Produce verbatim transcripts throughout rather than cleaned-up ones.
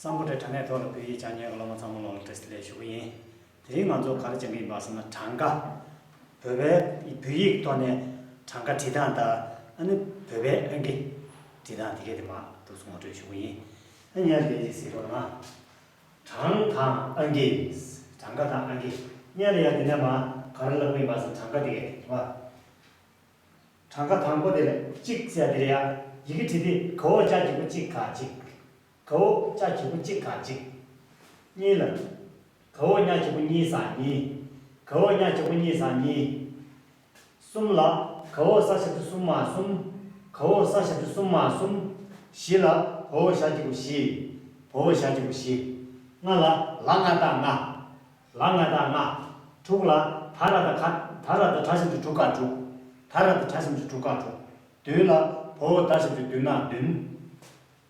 གཙང་པོ་དེ་དྲ་གནས་ཐོག་ལ་བོད་ཡིག་སྦྱང་མཁན་གྱི་སློབ་མ་ཚང་མ་ལོག་ལ་བཀྲ་ཤིས་བདེ་ལེགས་ཞུ་གི་ཡིན། དེ་རིང་ང་ཚོ་ག་རེ་སྦྱང་གི་ཡིན་པ་ཟེར་ན་གྲངས་ཀ། བོད་པའི་བོད་ཡིག་ཐོག་ནས་གྲངས་ཀ་བྲིས་སྟངས་དང་ཨ་ནི་བོད་པའི་ཨང་ཀི་བྲིས་སྟངས་དེ་གས་དེ་མར་འདུག་སེ་ངོ་སྤྲོད་ཞུ་གི་ཡིན། ཨ་ནི་ཡར་དེ་ཅིག་གཟིགས་རོགས་གནང་། གྲངས་དང་ཨང་ཀི། གྲངས་ཀ་དང་ཨང་ཀི། སྔོན་ལ་ཡར་དེ་ནས་མར་ག་རེ་ལབ་ཀྱི་ཡིན་པ་ཟེར་ན་གྲངས་ཀ་དེ་གས་དེ་རེད་བ། གྲངས་ཀ་དང་པོ་དེ་ལ་གཅིག་ཟེར་དེ་རེད་ཡ། ཡི་གེ་བྲིས་དུས་ག་འོག་ཅ་གི་གུ་གཅིག་ག་གཅིག་ག་འོག་ཅ་གི་གུ་གཅིག་ག་གཅིག་གཉིས་ལ། ག་འོག་ཉ་གི་གུ་གཉིས་ས་གཉིས། ག་འོག་ཉ་གི་གུ་གཉིས་ས་གཉིས། གསུམ་ལ། ག་འོག་ས་ཞབས་ཀྱུ་གསུམ་མ་གསུམ། ག་འོག་ས་ཞབས་ཀྱུ་གསུམ་མ་གསུམ། བཞི་ལ། བ་འོག་ཞ་གི་གུ་བཞི། བ་འོག་ཞ་གི་གུ་བཞི། ལྔ་ལ། ལ་ང་བཏགས་ལྔ། ལ་ང་བཏགས་ལྔ། དྲུག་ལ། ད་ར་བཏགས་ག་ད་ར་བཏགས་གྲ་ཞབས་ཀྱུ་དྲུག་ག་དྲུག་ད་ར་བཏགས་གྲ་ཞབས་ཀྱུ་དྲུག་ག་དྲུག་བདུན་ལ། བ་འོག་ད་ཞབས་ཀྱུ་བདུན་ན་བདུན།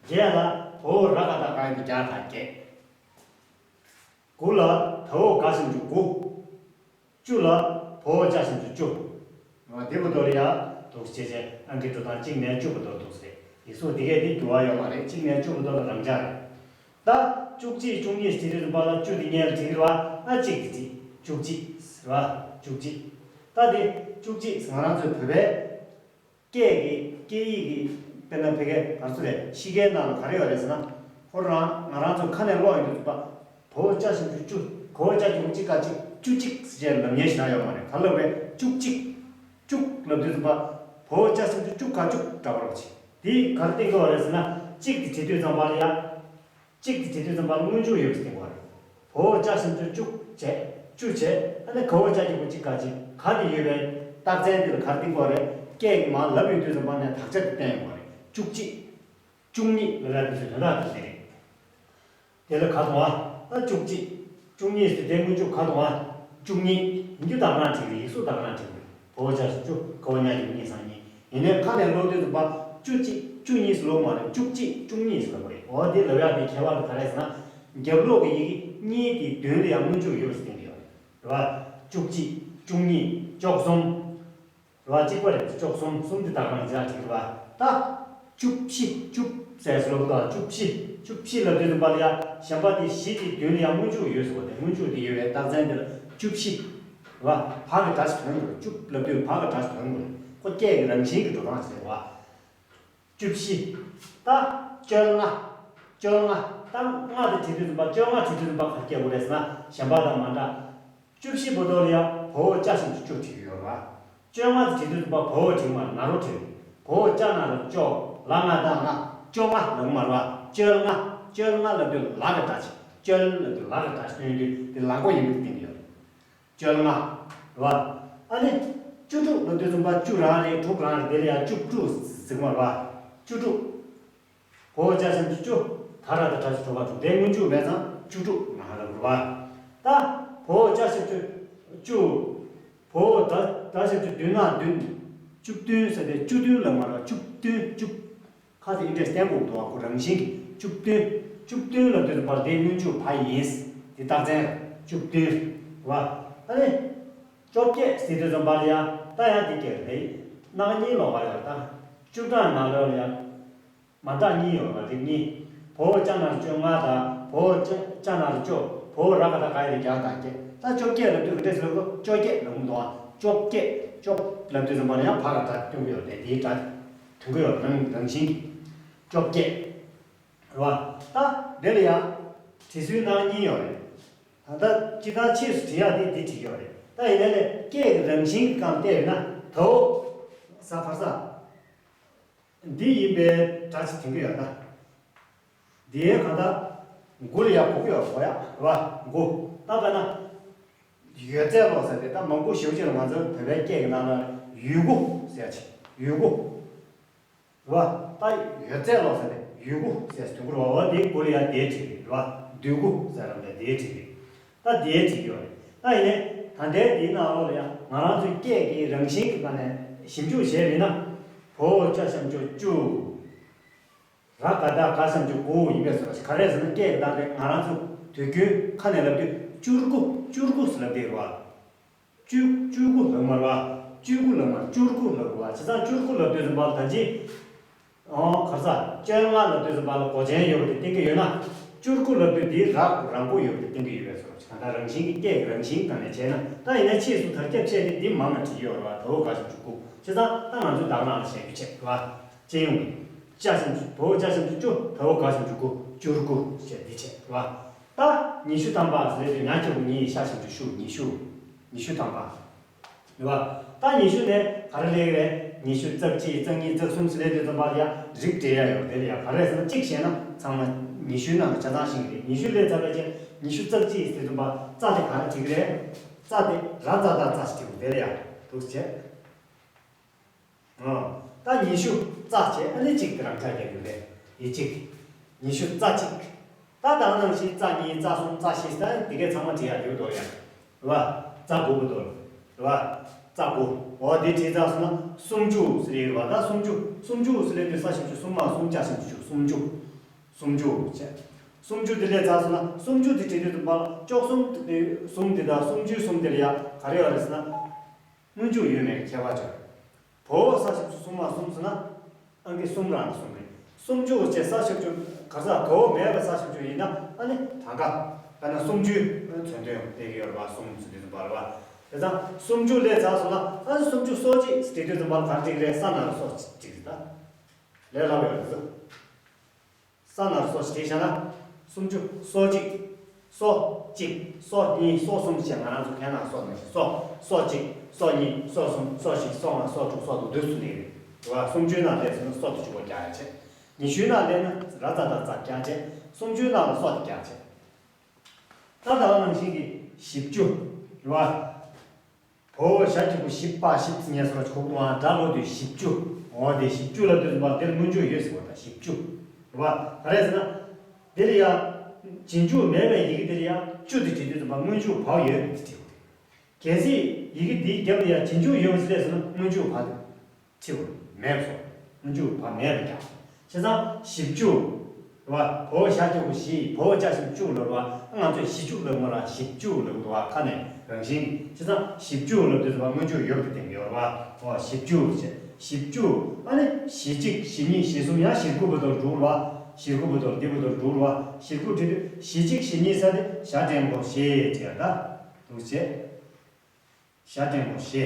བརྒྱད་ལ། བ་འོག་ར་ག་བཏགས་རྒ་ཡ་བཏགས་རྒྱ་དང་བརྒྱད། དགུ་ལ། ད་འོག་ག་ཞབས་ཀྱུ་དགུ། བཅུ་ལ། བ་འོག་ཅ་ཞབས་ཀྱུ་བཅུ། འོ་དེ་བུ་དོ་རེད་ཡ། འདུག་སེ་བྱས་བྱས་ཨང་ཀི་འགྲོ་སྟངས་གཅིག་ནས་བཅུ་བར་དོ་འདུག་སེ་རེད། ཡིག་གཟུགས་དེ་གས་དེ་འགྱུར་བ་ཡོད་མ་རེད། གཅིག་ནས་བཅུ་བར་དོ་ལ་རང་འཇགས་རེད། ད་བཅུ་གཅིག་བཅུ་གཉིས་ཟེར་དུས་ཙམ་པ་ལ་བཅུ་དེ་སྔོན་ལ་བྲིས་ཀྱི་རེད་བ། ཨ་གཅིག་དེ་བྲིས། བཅུ་གཅིག་ཟེར་བ། བཅུ་གཅིག་ད་དེ་བཅུ་གཅིག་ང་རང་ཚོའི་བོད་པའི་སྐད་ཀྱི་སྐད་ཡིག་གི་དཔེར་ན་ཕ་གིའི་ག་རེ་ཟེར་རེད། ཕྱི་རྒྱལ་ནང་ལ་ག་རེ་ཡོད་རེད་ཟེར་ན། ཁོ་རང་ང་རང་ཚོ་ཁ་ནས་ཀློག་ཡོང་དུས་ཙམ་པ། བ་འོག་ཅ་ཞབས་ཀྱུ་བཅུ། ག་འོག་ཅ་གི་གུ་གཅིག་ག་གཅིག་བཅུ་གཅིག་ཟེར་བྱས་ལབ་མཁན་ཞེ་དྲག་ཡོད་མ་རེད། ག་རེ་ལབ་རེད། བཅུ་གཅིག་བཅུ་ལབ་དུས་ཙམ་པ། བ་འོག་ཅ་ཞབས་ཀྱུ་བཅུ་ག་བཅུ་འདྲ་པོ་རེད་བ། དེ་ག་རེ་བསྟན་གྱི་ཡོད་རེད་ཟེར་ན། གཅིག་དེ་བྲིས་དུས་ཙམ་པ་ལ་ཡ། གཅིག་དེ་བྲིས་དུས་ཙམ་པ་ལ་སྔོན་འཇུག་ཡོད་པ་ཞིག་བསྟན་དགོས་རེད། བ་འོག་ཅ་ཞབས་ཀྱུ་བཅུ་བྱས། བཅུ་བྱས། ཨ་ནི་ག་འོག་ཅ་གི་གུ་གཅིག་ག་གཅིག་ག་དེ་ཡོད་པའི་རྟགས་མཚན་དེ་ལ་ག་རེ་བསྟན་དགོས་རེད། སྐད་ཀྱིས་མར་ལབ་ཡོང་དུས་ཙམ་པ་ནས་དག་ཆ་དེ་བསྟན་ཡོང་དགོས་རེད། བཅུ་གཅིག་བཅུ་གཉིས་ལབ་ཡ་དེ་ཚོ་དོན་དག་དེ་རེད། དེ་ལ་ག་དང་བ། ཨ་བཅུ་གཅིག་བཅུ་གཉིས་ཟེར་དེ་སྔོན་འཇུག་ག་དང་བ། བཅུ་གཉིས། ཡིན་རྒྱུ་དག་རང་བྲིས་རེད། ཡིག་གཟུགས་དག་རང་བྲིས་རེད། བ་འོག་ཅ་ཞབས་ཀྱུ་བཅུ། ག་འོག་ཉ་གི་གུ་གཉིས་ས་གཉིས། ཡིན་ནའི་ཁ་ནས་ཀློག་དུས་ཙམ་པ། བཅུ་གཅིག་བཅུ་གཉིས་ཟེར་ལབ་མ་རེད། བཅུ་གཅིག་བཅུ་གཉིས་ཟེར་ལབ་དགོས་རེད། འོ་དེ་ལབ་ཡག་དེ་ཁྱད་པར་དེ་ག་རེ་ཟེར་ན། རྒྱབ་ལོགས་ཀྱི་ཡི་གེ་གཉིས་དེའི་མདུན་ལ་ཡང་སྔོན་འཇུག་ཡོད་པ་ཞིག་བསྟན་གྱི་ཡོད་རེད། རེད་བ། བཅུ་གཅིག་བཅུ་གཉིས། བཅུ་གསུམ། རེད་བ། གཅིག་པ་རེད། བཅུ་གསུམ། གསུམ་དེ་དག་རང་འཇགས་བྲིས་རེད་བ། ད། བཅུ་བཞི། བཅུ་ཟེར་ཟེར་ལབ་དུས། བཅུ་བཞི། བཅུ་བཞི་ལབ་དུས་ཙམ་པ་ལ་ཡ། གཞན་པ་དེ་བཞི་དེའི་མདུན་ལ་ཡ་སྔོན་འཇུག་ཡོད་ཟེར་བ་དེ། སྔོན་འཇུག་དེ་ཡོད་པའི་རྟགས་མཚན་དེ་ལ་བཅུ་བཞི། རེད་བ། བ་གི་སྒྲ་ཞིག་ཐོན་དགོས། བཅུ་ལབ་དུས་བ་གི་སྒྲ་ཞིག་ཐོན་དགོས། ཁོ་སྐད་ཀྱི་རང་བཞིན་གྱི་འགྲོ་སྟངས་ཤིག་རེད་བ། བཅུ་བཞི། ད། བཅོ་ལྔ། བཅོ་ལྔ། ད་ལྔ་དེ་བྲིས་དུས་ཙམ་པ། བཅོ་ལྔ་བྲིས་དུས་ཙམ་པ་ག་རེ་སྐྱེ་དགོས་རེད་ཟེར་ན། གཞན་པ་དང་མ་འདྲ། བཅུ་བཞི་བར་དོ་ལ་ཡ་བ་འོག་ཅ་ཞབས་ཀྱུ་བཅུ་བྲིས་ཡོད་རེད་བ། བཅོ་ལྔ་དེ་བྲིས་དུས་ཙམ་པ་བ་འོག་བྲིས་མ་རེད། ན་རོ་བྲིས། བ་འོག་ཅ་ན་རོ་བཅོ། ལ་ང་བཏགས་ལྔ། བཅོ་ལྔ་ལབ་མ་རེད་བ། བཅོ་ལྔ། བཅོ་ལྔ་ལབ་དུས་ལ་གི་སྒྲ་ཅིག་བཅོ་ལ་ལབ་དུས་ལ་གི་སྒྲ་ཅིག་སྟོན་དུས་དེ་ལ་མགོ་ཡིན་པ་དེ་བསྟན་གྱི་ཡོད་རེད། བཅོ་ལྔ། རེད་བ། ཨ་ནི། བཅུ་དྲུག་ལབ་དུས་ཙམ་པ་བཅུ་རང་རེད། དྲུག་རང་རེད། དེ་ལ་ཡང་བཅུ་དྲུག་ཟེར་གྱི་མ་རེད་བ། བཅུ་དྲུག་བ་འོག་ཅ་ཞབས་ཀྱུ་བཅུ། ད་ར་བཏགས་གྲ་ཞབས་ཀྱུ་གྲོ་ག་གྲུ། དེ་སྔོན་འཇུག་མེད་ཙང་བཅུ་དྲུག་ང་ལབ་རེད་བ། ད། བ་འོག་ཅ་ཞབས་ཀྱུ་བཅུ། བ་འོག་ད་ད་ཞབས་ཀྱུ་བདུན་ན་བདུན། བཅུ་བདུན་ཟེར་ཏེ་བཅུ་བདུན་ལབ་མ་རེད། བཅུ་བདུན། བཅུ། ཁ་དེ་འདི་འདྲས་བསྟན་དགོས་འདུག་བ། ཁོ་རང་བཞིན་གྱིས་བཅུ་བདུན། བཅུ་བདུན་ལབ་དུས་ཙམ་པར་དེ་སྔོན་འཇུག་བ་ཡིན། དེ་རྟགས་མཚན་རེད། བཅུ་བདུན། རེད་བ། ཨ་ནི། བཅོ་བརྒྱད་ཟེར་དུས་ཙམ་པར་ཡང་ད་ཡང་དེ་སྐད་རེད། རྣམ་གཉིས་ལོགས་ཀ་ཡོད་ད། བཅུ་གྲངས་ནང་ལོགས་ལ་ཡང་མ་བཏགས་གཉིས་ཡོད་རེད་བ། རིགས་གཉིས། བ་འོག་ཅ་ན་རོ་བཅོ་ལྔ་དང་། བ་འོག་ཅ་ཅ་ན་རོ་བཅོ། བ་འོག་ར་ག་བཏགས་རྒ་ཡ་བཏགས་རྒྱ་དང་བརྒྱད། ད་བཅོ་བརྒྱད་ལབ་དུས་ག་འདྲས་ཟེར་ལབ་ན། བཅོ་བརྒྱད་ལབ་མི་འདུག་ཨ། བཅོ་བརྒྱད། བཅོ་ལབ་དུས་ཙམ་པ་ལ་ཡང་བ་ག་སྒྲ་སྟོན་གྱི་ཡོད་རེད། དེའི་སྒྲ་ཐོན་གྱི་ཡོད་རེད། རང་རང་བཞིན་གྱིས། བཅོ་བརྒྱད། རེད་བ། ད་འདི་ལ་ཡང་བྲིས་ཚུལ་སྣ་གཉིས་ཡོད་རེད། ད་ལྟ་སྤྱིར་བཏང་ཕྱིས་སུ་བྲིས་ཡག་དེ་འདི་བྲིས་ཡོད་རེད། ད་ཡིན་ནའི་ལས་སྐད་ཀྱི་རང་བཞིན་གྱི་སྒང་བལྟས་ཡོད་ན། ད་འོག་ས་ཕར་ས། འདི་ཡིན་པའི་སྒྲ་ཅིག་ཐོན་གྱི་ཡོད་ད། འདིའི་གང་ལྟར་མགོ་ལ་ཡ་གོ་གི་ཡོད་གོ་ཡ་རེད་བ། མགོ་ད་དཔེར་ན། ཡོད་ཚད་ལོག་ཟེར་ཏེ། ད་མང་པོ་ཞེ་པོ་ཅིག་ལ་ང་ཚོའི་བོད་པའི་སྐད་ཀྱི་ནང་ལ་ཡུལ་སྒོ་ཟེར་ཡ་ཅིག་ཡུལ་སྒོ་རེད་བ། ད་ཡོད་ཚད་ལོག་ཟེར་ཏེ་ཡུལ་སྒོ་ཟེར་ཡ་ཅིག་ཐོན་གྱི་རེད་བ། འོ་དེའི་མགོ་ལ་ཡ་དེ་བྲིས་རེད་བ། འདུས་སྒོ་ཟེར་རམ་ད་དེ་བྲིས་རེད། ད་དེ་བྲིས་ཡོད་རེད། ད་ཡིན་ནའི་ད་ལྟའི་དེའི་ནང་ལོགས་ལ་ཡང་ང་རང་ཚོའི་སྐད་ཀྱི་རང་བཞིན་གྱི་སྒང་ནས་ཞིབ་འཇུག་བྱས་པ་ཡིན་ན། བ་འོག་ཅ་ཞབས་ཀྱུ་བཅུ། ར་ག་བཏགས་རྒ་ཞབས་ཀྱུ་རྒོ་ཡིན་པས་སོ། ག་རེ་ཟེར་ན་སྐད་ཀྱི་སྟངས་དེ་ང་རང་ཚོ་དུས་རྒྱུན་ཁ་ནས་ལབ་དུས་བཅུ་རྒོ་བཅུ་རྒོ་ཟེར་ལབ་བསྡད་ཡོད་རེད་བ། བཅུ་བཅུ་རྒོ་ལབ་མ་རེད་བ། བཅུ་རྒོ་ལབ་མ་རེད། བཅུ་རྒོ་ལབ་དགོས་བ། བྱས་ཙང་བཅུ་རྒོ་ལབ་དུས་ཙམ་པ་ལ་ད་ཅི། ཨོ་ག་རེ་ཟ། བཅོ་ལྔ་ལབ་དུས་ཙམ་པ་ལ་མགོ་ཅན་ཡོད་པ་དེ་བསྟན་གྱི་ཡོད་ན། བཅུ་དགུ་ལབ་དུས་འདིའི་ར་རང་པོ་ཡོད་པའི་སྟེང་གི་ཡོད་པའི་བཟོ་འདྲ་ཞིག་གང་ལྟར་རང་བཞིན་གྱི་སྐད་ཀྱི་རང་བཞིན་སྒང་ནས་བྱས་ན། ད་ཡིན་ན་ཕྱིས་སུ་དར་ཁྱབ་ཆེ་སྟེ་འདི་མང་ང་བྲིས་ཡོད་རེད་བ། ད་འོ་ག་ཞིག་འཇུག་གོ། བྱས་ཙང་ད་ང་ཚོས་དག་སྣང་ལ་བཤད་རྒྱུ་བྱས་རེད་བ། སྤྱི་ཡོངས་ཀྱི་ཅ་ཞབས་ཀྱུ་བ་འོ་ཅ་ཞབས་ཀྱུ་བཅུ། ད་འོ་ག་ཞབས་ཀྱུ་དགུ། བཅུ་དགུ་ཞེས་འདི་བྱས་རེད་བ། ད་ཉི་ཤུ་ཐམ་པ་ཟེར་དུས་ཉ་གི་གུ་ཉི་ཤ་ཞབས་ཀྱུ་ཤུ། ཉི་ཤུ། ཉི་ཤུ་ཐམ་པ། རེད་བ། ད་ཉི་ཤུ་ནས་ག་རེ་ལེན་གྱི་རེད། ཉི་ཤུ་རྩ་གཅིག་རྩ་གཉིས་རྩ་གསུམ་ཟེར་ལེན་དུས་ཙམ་པ་ལ་ཡ་རིགས་འགྲེ་ཡ་ཡོད་དེ་ལ་ཡ། ག་རེ་ཟེར་ན་གཅིག་བཤད་ན་ཚང་མ་ཉི་ཤུའི་ནང་དུ་ཆ་ཚང་ཤེས་ཀྱི་རེད། ཉི་ཤུ་ལས་ཚར་བའི་རྗེས་ཉི་ཤུ་རྩ་གཅིག་ཟེར་དུས་ཙམ་པ་རྩ་དེ་ག་རེ་བྲིས་ཀྱི་རེད། རྩ་དེ་ར་ཙ་ད་ཙ་ཞིག་བྲིས་དགོས་དེ་ལ་ཡ། འདུག་བྱས། ཨ། ད་ཉི་ཤུ་རྩ་བྱས་ཨ་ནི་གཅིག་དེ་རང་འཇགས་རྒྱག་རྒྱུ་རེད། ཡི་གཅིག་ཉི་ཤུ་རྩ་གཅིག་ད་དེ་ནང་བཞིན་རྩ་གཉིས་རྩ་གསུམ་རྩ་བཞི་ཟེར་ན་དེ་གའི་ཚང་མ་བྲིས་ཡ་ཡོད་དོ་ཡ། རེད་བ། རྩ་དགུ་པོ་དོ། རེད་བ། རྩ་དགུ། འོ་དེ་བྲིས་ཚར་སོང་ན་སུམ་ཅུ་ཟེར་ཡོད་རེད་བ། ད་སུམ་ཅུ། སུམ་ཅུ་ཟེར་ལབ་དུས་ས་ཞབས་ཀྱུ་གསུམ་མ་གསུམ་ཅ་ཞབས་ཀྱུ་ཅུ། སུམ་ཅུ། སུམ་ཅུ་བྱས། སུམ་ཅུ་དེ་ལས་ཚར་སོང་ན་སུམ་ཅུ་དེ་བྲིས་དུས་ཙམ་པ་ལ་བཅུ་གསུམ་དེ་གསུམ་དེ་དང་སུམ་ཅུའི་གསུམ་དེ་ལ་ཡ་ག་རེ་ཡོད་རེད་ཟེར་ན། སྔོན་འཇུག་ཡོད་མེད་ཁྱད་པར་ཅིག་བ་འོ་ས་ཞབས་ཀྱུ་གསུམ་མ་གསུམ་ཟེར་ན། ཨང་ཀི་གསུམ་རང་གི་གསུམ་རེད། སུམ་ཅུ་བྱས་ས་ཞབས་ཀྱུ་ག་ས་ག་བ་མེད་པའི་ས་ཞབས་ཀྱུ་ཡིན་ན་ཨ་ནི་གྲངས་ཀ། དཔེར་ན་སུམ་ཅུའི་མཚོན་དོན་སྟེར་གྱི་ཡོད་རེད་བ། གསུམ་ཟེར་དུས་ཙམ་པ་རེད་བ། དེ་ཙང་སུམ་ཅུ་ལས་ཚར་སོང་ན་ཨ་ནི་སུམ་ཅུ་སོ་གཅིག་ཟེར་དུས་ཙམ་པ་ག་རེ་འགྲིག་རེད། ས་ན་རོ་སོ་གཅིག་རེད་ད། ལས་སླ་བོ་ཡོད་རེད་ཟེར། ས་ན་རོ་སོ་ཞེས་བྱས་ན། སུམ་ཅུ། སོ་གཅིག་སོ་གཅིག་སོ་གཉིས། སོ་གསུམ་ཞེས་ང་རང་ཚོ་ཁྱེད་རང་སོ་ནས་སོ། སོ་གཅིག་སོ་གཉིས། སོ་གསུམ། སོ་བཞི། སོ་ལྔ། སོ་དྲུག་སོ་དྲུག་བསྡུས་སུ་གནས་རེད། རེད་བ། སུམ་ཅུའི་ནང་སླེབས་སོང་ན་སོ་དེ་གཅིག་པོ་རྒྱག་ཡ་བྱས། ཉི་ཤུའི་ནང་སླེབས་ན་ར་ཙ་ད་ཙ་རྒྱག་བྱས། སུམ་ཅུའི་ནང་ལ་སོ་དེ་རྒྱག་བྱས། ད་ད་ག་ནང་བཞིན་གྱི་བཞི་བཅུ། རེད་བ། བ་འོ་ཞབས་ཀྱུ་གུ་བཞི་པ་བཞི་ངེས་སོ་ཁོག་ཏུ་ཨང་སྒྲ་ལོག་དུས་བཞི་བཅུ། འོ་དེ་བཞི་བཅུ་ལབ་དུས་ཙམ་པ་དེར་སྔོན་འཇུག་ཡོད་ཟེར་བ་དང་བཞི་བཅུ། རེད་བ། ག་རེ་ཟེར་ན། འདིར་ཡ། རྗེས་འཇུག་མེད་པའི་ཡི་གེ་འདིར་ཡ་བཅུ་དེ་བྲིས་དུས་ཙམ་པ་སྔོན་འཇུག་བ་ཡོད་དེ་བྲིས་དགོས། གལ་སྲིད་ཡི་གེ་འདིའི་རྒྱབ་ལ་ཡ་རྗེས་འཇུག་ཡོད་པ་ཞིག་སླེབས་སོང་ན་སྔོན་འཇུག་བ་དེ། ཁྲིའུ། མེད་སོ། སྔོན་འཇུག་བ་མེད་པ་ཀྱང་། བྱས་ཙང་བཞི་བཅུ། རེད་བ། བ་འོ་ཞབས་ཀྱུ་གུ་བཞི། བ་འོ་ཅ་ཞབས་ཀྱུ་བཅུ་ལབ་རེད་བ། ང་ཚོས་བཞི་བཅུ་ལབ་མ་ར་བཞི་བཅུ་ལབ་འདུག་བ། ཁ་ནས་རང་བཞིན་གྱིས། བྱས་ཙང་བཞི་བཅུ་ལབ་དུས་ཙམ་པ་སྔོན་འཇུག་ཡོད་པའི་སྟེང་ཡོད་རེད་བ། འོ་བཞི་བཅུ་བྱས། བཞི་བཅུ། ཨ་ནི་བཞི་གཅིག་བཞི་གཉིས་བཞི་གསུམ་ཡང་བཞི་དགུ་བར་དུ་འགྲོ་རེད་བ། བཞི་དགུ་བར་དུ་འདི་བར་དུ་འགྲོ་རེད་བ། བཞི་དགུ་བྲིས་དུས་བཞི་གཅིག་བཞི་གཉིས་ས་དེ་ཞ་འགྲེང་བུ་ཞེས་བྲིས་ཡ་ད། འདུག་བྱས། ཞ་འགྲེང་བུ་ཞེ།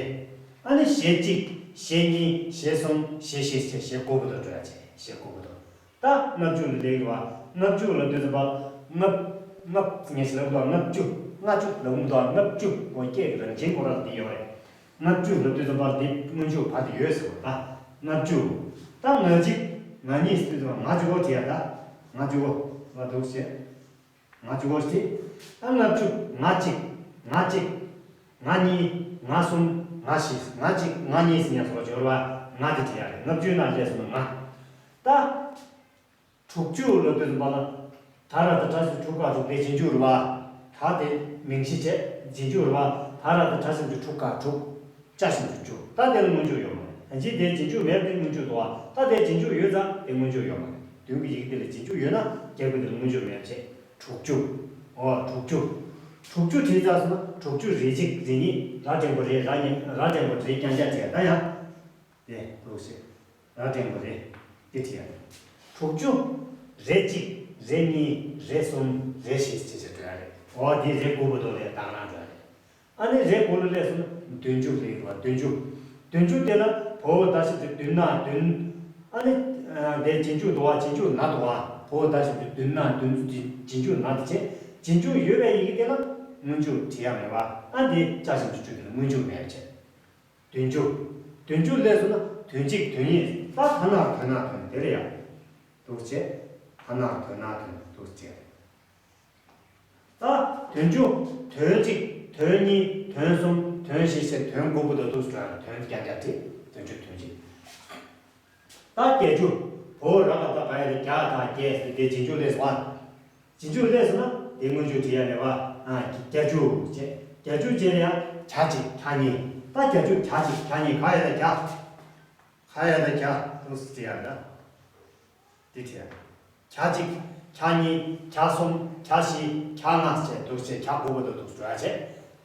ཨ་ནི་ཞེ་གཅིག་ཞེ་གཉིས། ཞེ་གསུམ། ཞེ་བཞི། ཞེ་དགུ་བར་དུ་འགྲོ་ཡ་བྱས། ཞེ་དགུ་བར་དུ། ད་ལྔ་བཅུ་ལ་སླེབས་ཡོད་བ། ལྔ་བཅུ་ལབ་དུས་ཙམ་པ། ལྔ། ལྔ་ངས་ཞིག་ལབ་འདུག་ལྔ་བཅུ། ལྔ་བཅུ་ལབ་འདུག་ལྔ་བཅུ། འོ་སྐད་ཀྱི་རང་བཞིན་ཁོ་རང་འདི་ཡོད་རེད། ལྔ་བཅུ་ལབ་དུས་ཙམ་པ་འདི་སྔོན་འཇུག་བ་དེ་ཡོད་ཟེར་བ་ད། ལྔ་བཅུ། ད་ང་གཅིག་ང་གཉིས་ཟེར་དུས་ཙམ་པ་ང་གཅིག་པོ་བྲིས་ཡ་ད། ང་གཅིག་པོ་ལ་འདུག་བྱས། ང་གཅིག་པོ་ཞིག་ཨ་ལྔ་བཅུ། ང་གཅིག་ང་གཅིག་ང་གཉིས། ང་གསུམ། ང་བཞི། ང་གཅིག་ང་གཉིས་ཟེར་ཡ་སོགས་སྦྱོར་བ་ང་དེ་བྲིས་ཡ་རེད། ལྔ་བཅུའི་ནང་སླེབས་སོང་ན་ང་། ད། དྲུག་ཅུ་ལབ་དུས་ཙམ་པ་ལ། ད་ར་ད་དྲ་ཞབས་ཀྱུ་དྲུག་ག་དྲུག་དེ་རྗེས་འཇུག་རེད་བ། ད་དེ་མིང་གཞི་བྱས་རྗེས་འཇུག་རེད་བ། ད་ར་ད་དྲ་ཞབས་ཀྱུ་དྲུག་ག་དྲུག་ཅ་ཞབས་ཀྱུ་ཅུ། ད་དེ་ལ་སྔོན་འཇུག་ཡོད་མ་རེད། ད་ཅི་དེ་རྗེས་འཇུག་མེད་པ་དེ་སྔོན་འཇུག་འདུག་བ། ད་དེ་རྗེས་འཇུག་ཡོད་ཙང་དེ་སྔོན་འཇུག་ཡོད་མ་རེད། མདུན་གྱི་ཡི་གེ་དེ་ལ་རྗེས་འཇུག་ཡོད་ན་རྒྱབ་ཀྱི་དེ་ལ་སྔོན་འཇུག་མེད་པ་བྱས། དྲུག་ཅུ། འོ་དྲུག་ཅུ། དྲུག་ཅུ་བྲིས་ཚར་སོང་ན་དྲུག་ཅུ་རེ་གཅིག་རེ་གཉིས། ར་འགྲེང་བུ་རེ། ར་གཉིས། ར་འགྲེང་བུ་རེ་རྐྱང་རྐྱང་བྲིས་ད་ཡང་། དེ་འདུག་སེ། ར་འགྲེང་བུ་རེ། འདི་བྲིས་ཡ་རེད། དྲུག་ཅུ། རེ་གཅིག་རེ་གཉིས། རེ་གསུམ། རེ་བཞི་བྱས་བྱས་འགྲོ་ཡ་རེད། འོ་འདི་རེ་དགུ་བར་དུ་ལས་དག་སྣང་འགྲོ་ཡ་རེད། ཨ་ནི་རེ་དགུ་ལ་སླེབས་སོང་ན་བདུན་ཅུ་སླེབས་ཡོད་པ། བདུན་ཅུ། བདུན་ཅུ་དེ་ལ་བ་འོ་ད་ཞབས་ཀྱུ་བདུན་ན་བདུན། ཨ་ནི། དེ་རྗེས་འཇུག་འདུག་བ། རྗེས་འཇུག་ན་འདུག་བ། བ་འོ་ད་ཞབས་ཀྱུ་བདུན་ན་བདུན། རྗེས་འཇུག་ན་དེ་བྱས། རྗེས་འཇུག་ཡོད་པའི་ཡི་གེ་དེ་ལ་སྔོན་འཇུག་བྲིས་ཡ་མེད་པ། ཨ་འདི་ཅ་ཞབས་ཀྱུ་ཅུ་དེ་ལ་སྔོན་འཇུག་མེད་པ་བྱས། བདུན་ཅུ། བདུན་ཅུ་སླེབས་སོང་ན་དོན་གཅིག་དོན་གཉིས། ད་ཐ་ན་དོན་ན་དོན་དེ་རེད་ཡ། འདུག་བྱས། ཐ་ན་དོན་ན་དོན་འདུག་བྱས། ད་དོན་བཅུ། དོན་གཅིག་དོན་གཉིས། དོན་གསུམ། དོན་བཞི་ཞེས་དོན་དགུ་བར་དུ་འདུག་སེ་འགྲོ་ཡ་དོན་རྐྱང་རྐྱང་བྲིས། དོན་བཅུ་དོན་གཅིག་ད་བརྒྱད་ཅུ། བ་འོ་ར་ག་བཏགས་ག་ཡ་ར་བརྒྱ་དང་བརྒྱད་ཟེར་དེ་རྗེས་འཇུག་སླེབས་སོང་བ། རྗེས་འཇུག་སླེབས་སོང་ན་དེ་སྔོན་འཇུག་བྲིས་ཡ་མེད་པ། ཨ་བརྒྱད་ཅུ་བྱས། བརྒྱད་ཅུ་བྱས་ལ་ཡ་གྱ་གཅིག་གྱ་གཉིས། ད་བརྒྱད་ཅུ་གྱ་གཅིག་གྱ་གཉིས། ག་ཡ་ར་གྱ། ག་ཡ་ར་གྱ་འདུག་སེ་བྲིས་ཡ་ར། དེ་བྲིས་ཡ། གྱ་གཅིག་གྱ་གཉིས། གྱ་གསུམ། གྱ་བཞི། གྱ་ལྔ་བྱས་འདུག་སེ་གྱ་དགུ་བར་དུ་འདུག་སེ་འགྲོ་ཡ་བྱས།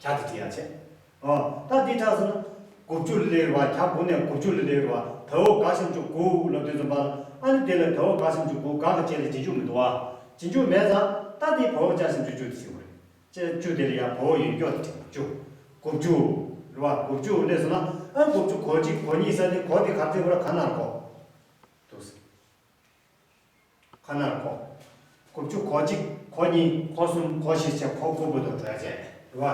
གྱ་དེ་བྲིས་ཡ་བྱས། ཨོ། ད་འདི་དྲག་སོང་ན། དགུ་བཅུ་ལ་སླེབས་པ། གྱ་དགུ་ནས་དགུ་བཅུ་ལ་སླེབས་པ། ད་འོ་ག་ཞབས་ཀྱུ་དགུ་ལབ་དུས་ཙམ་པ། ཨ་ནི་དེ་ལ་ད་འོ་ག་ཞབས་ཀྱུ་དགུ། ག་གི་རྗེས་ལ་རྗེས་འཇུག་མི་འདུག་བ། རྗེས་འཇུག་མེད་ཙང་ད་འདི་བ་འོག་བཅར་ཞིང་བཅུ་བཅུ་དེ་ཞིག་རེད། ཅེས་བཅུ་དེ་ལ་ཡང་བ་འོག་ཡོད་སྐྱོ་དེ་བཅུ། དགུ་བཅུ། རེད་བ། དགུ་བཅུ་སླེབས་སོང་ན། ཨ། དགུ་བཅུ་གོ་གཅིག་གོ་གཉིས་ཟེར་དེ་གོ་དེ་ག་ཚོད་བར་ག་ནར་གོ། འདུག་ཟེར། ག་ནར་གོ། དགུ་བཅུ་གོ་གཅིག་གོ་གཉིས་གོ་གསུམ་གོ་བཞི་བྱས་གོ་དགུ་བར་དུ་འགྲོ་ཡ་བྱས། རེད་བ།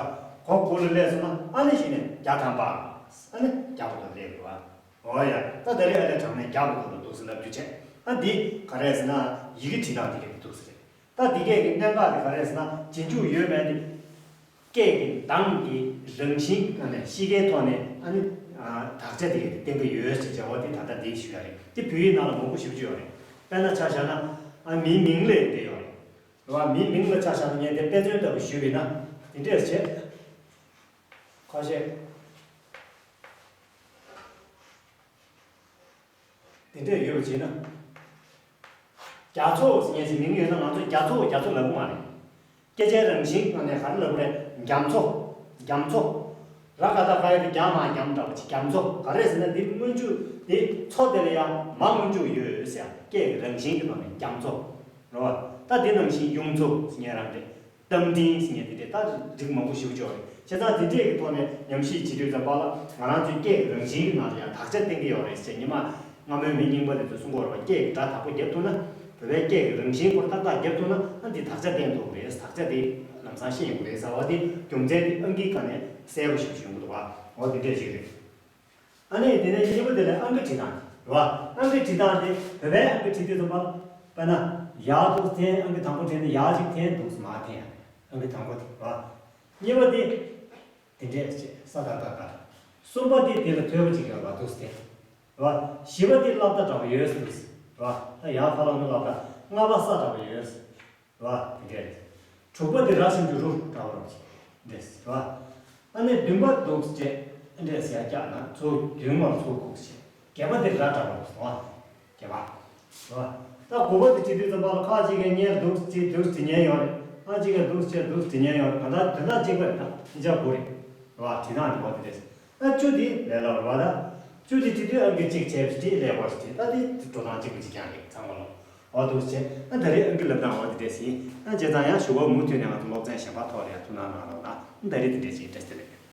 གོ་དགུ་ལ་སླེབས་སོང་ན་ཨ་ནི་གཞི་ནས་བརྒྱ་ཐམ་པ། ཨ་ནི་བརྒྱ་བར་དུ་སླེབས། རེད་བ། འོ་ཡ། ད་དེ་རིང་ཨ་ནི་དྲང་གནས་བརྒྱ་བར་དུ་འདུག་ཟེར་ལབ་རྒྱུ་བྱས། ཨ། འདི་ག་རེ་ཟེར་ན་ཡི་གེ་བྲིས་སྟངས་དེ་ག་འདུག་ཟེར། ད་འདི་གས་ཀྱི་གནད་འགག་དེ་ག་རེ་ཟེར་ན་རྗེས་འཇུག་ཡོད་མེད་དེ། སྐད་ཀྱི་གདངས་ཀྱི་རང་བཞིན་ནས་གཤིས་ཀའི་ཐོག་ནས་ཨ་ནི། ཨ། དག་ཆ་དེ་གས་དེ་བསྟན་གྱི་ཡོད་ཅེས་བྱ་བ་དེ་ད་ལྟ་འདི་ཞུ་ཡ་རེད། དེ་བོད་ཡིག་ནང་ལ་མང་པོ་ཞེ་པོ་ཅིག་ཡོད་རེད། དཔེར་ན་ཆ་བཞག་ན། ཨ། མིའི་མིང་ལ་འདི་ཡོད་རེད། རེད་བ། མིའི་མིང་ལ་ཆ་བཞག་ན་ངས་དེ་དཔེ་མཚོན་ལྟ་བུ་ཞུས་པ་ཡིན་ན། དེ་འདྲས་བྱས། ཁ་ཤས། དེ་འདྲས་ཡོད་པ་བྱས་ན། རྒྱ་མཚོ་ཟེར་མཁན་ཞིག་མིང་ཡོད་ན་ང་ཚོས་རྒྱ་མཚོ་རྒྱ་མཚོ་ལབ་ཀྱི་མ་རེད། སྐད་ཆའི་རང་བཞིན་ངོས་ནས་ག་རེ་ལབ་དགོས་རེད། རྒྱ་མཚོ། རྒྱ་མཚོ། ར་ག་བཏགས་རྒ་ཡ་དེ་རྒྱ་མ་རྒྱམ་འདྲ་བོ་ཅིག་རྒྱ་མཚོ། ག་རེ་ཟེར་ན་འདི་སྔོན་འཇུག་འདི་མཚོ་དེ་ལ་ཡང་མ་སྔོན་འཇུག་ཡོད་ཟེར་ཡ། སྐད་ཀྱི་རང་བཞིན་གྱི་ཐོག་ནས་རྒྱ་མཚོ། རེད་བ། ད་འདི་ནང་བཞིན་གཡུ་མཚོ་ཟེར་མཁན་རང་རེད། རྟ་མགྲིན་ཟེར་མཁན་དེ་འདྲས་ད་རིགས་མང་པོ་ཞེ་པོ་ཅིག་ཡོད་རེད། བྱས་ཙང་དེ་འདྲས་ཀྱི་ཐོག་ནས་ཉམས་ཞིབ་བྱེད་དུས་ཙམ་པ་ལ་ང་རང་ཚོའི་སྐད་ཀྱི་རང་བཞིན་གྱི་ནང་ལ་ཡང་དག་ཆ་བསྟན་གྱི་ཡོད་རེད་ཟེར། ཉི་མ་སྔ་མོའི་མི་རྙིང་པ་དེ་ཚོས་གསུང་གི་ཡོད་རེད་པ། སྐད་ཀྱི་སྒྲ་དག་པོ་བརྒྱབ་ཐུབ་ན། བོད་པའི་སྐད་ཀྱི་རང་བཞིན་སྐོར་ཏག་ཏག་བརྒྱབ་ཐུབ་ན། ཨ། འདི་དག་ཆ་བསྟན་ཐུབ་ཀྱི་རེད། དག་ཆ་དེ་ལམ་སང་ཤེས་ཡོང་གི་རེད་ཟེར་བ་དེ་རྒྱུ་མཚན་དེ་ཨང་ཀིའི་སྒང་ནས་གསལ་པོ་ཞེ་པོ་ཅིག་ཡོང་གི་འདུག་པ། འོ་དེ་འདྲས་ཅིག་རེད། ཨ་ནི་དེ་ནས་གཉིས་པ་དེ་ལ་ཨང་ཀི་བྲིས་སྟངས་རེད་བ། ཨང་ཀི་བྲིས་སྟངས་དེ་བོད་པའི་ཨང་ཀི་བྲིས་དུས་ཙམ་པ། དཔེར་ན་ཡ་འདུག་འཐེན། ཨང་ཀི་དང་པོ་འཐེན་ནས་ཡ་གཅིག་འཐེན། འདུག་མར་འཐེན་ཡ། ཨང་ཀི་དང་པོ་དེ་རེད་བ། གཉིས་པ་དེ་དེ་འདྲས་བྱས། ས་ད་བཏགས་སྟ། གསུམ་པ་དེ་དེ་ལ་ཐོད་པ་གཅིག་ཡོད་པ། འདུག་འཐེན། རེད་བ། བཞི་པ་དེ་སླབ་སྟ་འདྲ་པོ་ཡོད་ཟེར། རེད་བ། ད་ཡ་ཕར་ལ་མར་སླབ་སྟ། ལྔ་པ་ས་འདྲ་པོ་ཡོད་ཟེར། རེད་བ། དེ་འདྲས་རེད། དྲུག་པ་དེ་ར་ཞབས་ཀྱུ་རུ་འདྲ་པོ་རེད། འདྲས་རེད་བ། ཨ་ནི་བདུན་པ་འདུག་སེ་འདྲས་ཟེར་ཡ་བཀྱག་ན་མཚོ་བདུན་མར་མཚོ་ཁུག་ཟེར། བརྒྱད་པ་དེ་ར་འདྲ་པོ་རེད་བ། བརྒྱད་པ། རེད་བ། ད་དགུ་པ་དེ་བྲིས་དུས་ཙམ་པ་ལ་ཁ་ཅིག་གིས་ངས་འདུག་སེ་འདུག་སེ་བྲིས་མཁན་ཡོད་རེད། ཁ་ཅིག་གིས་འདུག་སེ་འདུག་སེ་བྲིས་མཁན་ཡོད་རེད། གང་ལྟར་དོན་དག་གཅིག་པ་རེད། ད་ཨིན་ཅག་དགུ་རེད། རེད་བ། བྲིས་སྟངས་དེ་འོ་དེ་རེད། ཨ། བཅུ་དེ་ལས་སླ་པོ་རེད་བ། ད་བཅུ་དེ་བྲིས་དུས་ཨང་ཀི་གཅིག་བྱས་བྲིས། ཀླད་ཀོར་བྲིས། ད་དེ་འགྲོ་སྟངས་གཅིག་པ་གཅིག་རྐྱང་རེད། ཚང་མ་ལོ། འོ་འདུག་སེ་བྱས། ཨ། ད་རེས་ཨང་ཀི་སློབ་སྟངས་འོ་དེ་འདྲས་ཡིན། ཨ། བྱས་ཙང་ཡང་ཞུ་བ་མུ་མཐུད་ནས་ང་ཚོ་སློབ་ཚན་གཞན་པ་ཐོག་ལ་ཡང་ཐུགས་སྣང་གནང་རོགས་གནང་། ཨ། ད་རེས་དེ་འདྲས་ཡིན། བཀྲ་ཤིས་བདེ་ལེགས།